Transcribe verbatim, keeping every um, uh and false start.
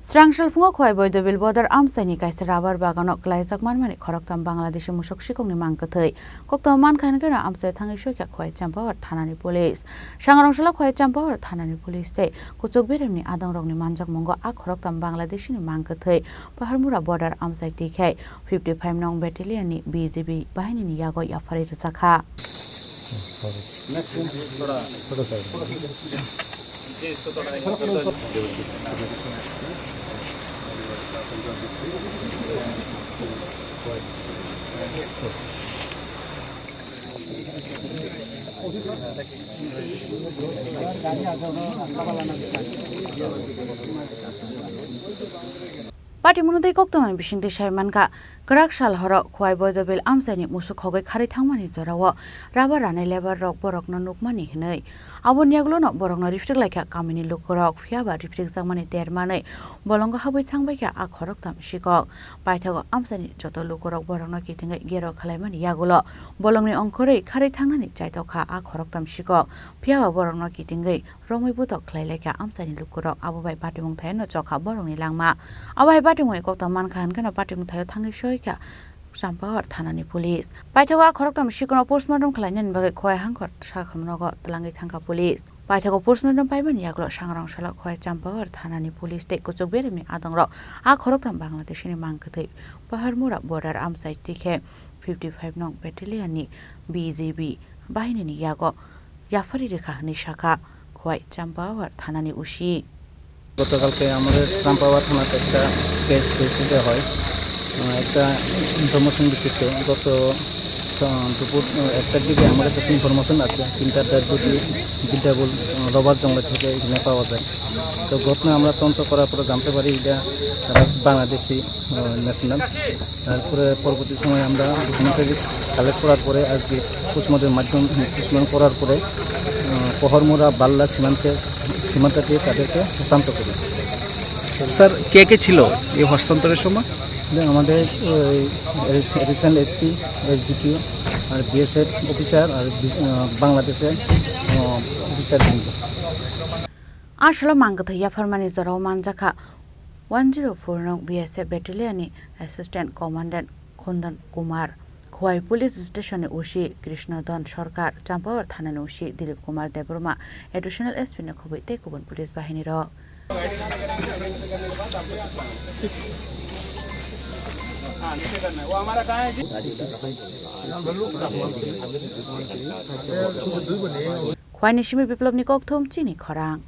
Srangsalphungo Khowai Boidobil border amchaini kaisa rubber bagano klaijak manmani khoroktham Bangladeshi musuk sikokni mang kwthwi. Koktwma mankha hwnkhe no amchai thangwi soikha Khowai Champawar thanani police. Sangrong salo Khowai Champawar thanani police tei kuchuk beremni adongrokni manjakmungo a khoroktham Bangladeshini mang kwthwi Paharmura border amchai twikhai fifty five nong battalion ni B G B bahinini yago yapharwi rwjakha. Patimungno tei koktwmani bisingtwi sai mankha, kwrak sal horo Khowai Boidobil amchaini musuk khogwi kharwi thangmani jorao rubber ranai labour rok borokno nukmani hwnwi. Aboni yagulono borokno rifrwk laikha kamini lukurok, phiyaba rifrwkjakmani dermanwi bolongo habwi thangbaikha a khoroktham sikok. Paithago amchaini joto lukurok borokno kitingwi gero khwlaimani yagulo bolongni ongkhorwi kharwi thangnani chaitokha a khoroktham sikok, phiyaba borokno kitingwi romwi butok khlai laikha amchaini lukurok, abo bai patimung thaino chokha borokni langma. Abo hai patimungni koktwma mankha hwnkhe no patimung thaio thangwi soikha Champawar thanani police. Paithago a khoroktham sikono postmortem khlainani bagwi Khowai hangkor sakhamnogo twlangwi thangkha police. Paithago postmortem paimani yagulo Sangrong salo Khowai Champawar thanani police tei kuchuk beremni adongrok a khoroktham Bangladeshini mang kwthwi Paharmura border amchai twi khe fifty five nong battalion ni B G B bahinini yago yapharwi rwkha hwnwi sakha Khowai Champawar thanani O C. গতকালকে আমাদের চাম্পাওয়া থানাতে একটা case register হয়। আহ, একটা ইনফরমেশন ভিত্তিতে গত স-, দুপুর, আহ, একটার দিকে আমার কাছে ইনফরমেশন আছে, তিনটার ডেড বডি বিদ্যাবুল, আহ, রবার জঙ্গল থেকে এখানে পাওয়া যায়। তো ঘটনা আমরা তদন্ত করার পরে জানতে পারি এটা তারা বাংলাদেশি, আহ, ন্যাশনাল। তারপরে পরবর্তী সময় আমরা ডকুমেন্টারি কালেক্ট করার পরে আজকে পোস্টমর্টমের মাধ্যমে, পোস্টমর্টম করার পরে, আহ, পহরমোড়া বাল্লা সীমান্তে, সীমান্ত দিয়ে তাদেরকে হস্তান্তর করি। স্যার, কে কে ছিল এই হস্তান্তরের সময়? যে আমাদের ওই অ্যাডিশ-, অ্যাডিশনাল এসপি, এসডিপিও আর বিএসএফ অফিসার আর বি-, আহ, বাংলাদেশের, আহ, অফিসার বৃন্দ। Asolo mang kwthwi yapharmani jorao manjakha one zero four nong B S F battalion ni assistant commandant Khundan Kumar, Khowai police station ni O C Krishna Don Sarkar, Champawar thana ni O C Dilip Kumar Debbarma, additional S P ni khobwi tei kubun police bahini rok. Khowai ni simi Biplop ni kokthum chini khorang.